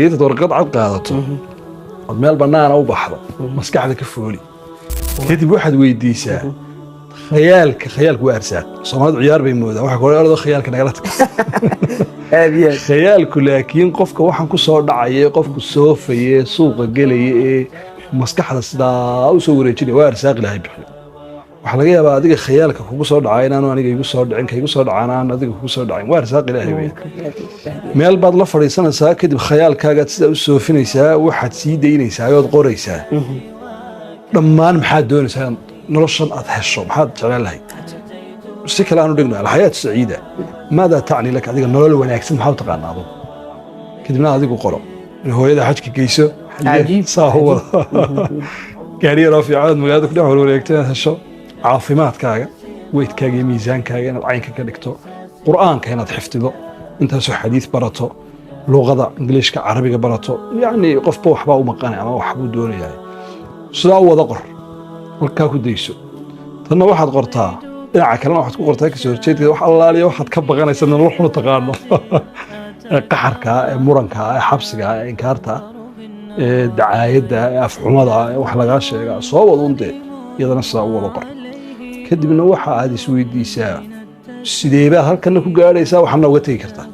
Intaad warqad cad qaadato ood meel bannaana u baxdo, maskaxda ka fooli. Kadib waxaad weydiisaa khayaalka. Khayaalku waa arsaaq. Soomaalidu ciyaar bay moodaan. Waxa kore ordo khayaalka nagala taga. Aad iyo aad. Khayaalku laakiin qofka waxaan ku soo dhacaya, qofku soofaya, suuqa gelaya ee maskaxda sidaa u soo wareejinaya, waa arsaaq Ilaahay bixiyo. Waxaa laga yaabaa adiga khayaalka kugu soo dhacaya inaanu aniga igu soo dhicin, ka igu soo dhacana aan adiga kugu soo dhacin. Waa arsaaq Ilaahay weeyaan. Meel baad la fadhiisanaysaa, kadib khayaalkaagaad sidaa u soofinaysaa, waxaad sii daynaysaa ood qoraysaa dhammaan maxaad doonaysaa inaad noloshan aad hesho, maxaad jeclaan lahayd. Si kale aanu dhigno, الحياة السعيدة ماذا تعني لك? Adiga nolol wanaagsan maxaa u taqaanaa adigu? Kadibna adigu qoro in hooyada xajka geyso. Cajiib. Saa u wada gaari yaroo fiican aad magaalada ku dhex warwareegto inaad hesho, caafimaadkaaga, weight-kaaga iyo miisaankaaga inaad caynka ka dhigto, Qur'aanka inaad xifdido, intaasoo xadiis barato, luqada Ingiliishka, Carabiga barato. Yacni qofba waxbaa u maqanay ama waxbuu doonayaa. Sidaa u wada qor, halkaa ku dayso. Tanna waxaad qortaa, dhinaca kalena waxaad ku qortaa kasoo horjeedkeeda, wax allaaliya waxaad ka baqanaysa, nolol xunu taqaano, ee qaxarka, ee muranka, ee xabsiga, ee inkaarta, ee dacaayadda, ee afxumada, ee wax lagaa sheegaa. Soo wad un dee, iyadana sidaa u wada qor. Kadibna waxa aad isweydiisaa, sidee baad halkana ku gaadhaysaa, waxaana uga tegi kartaa?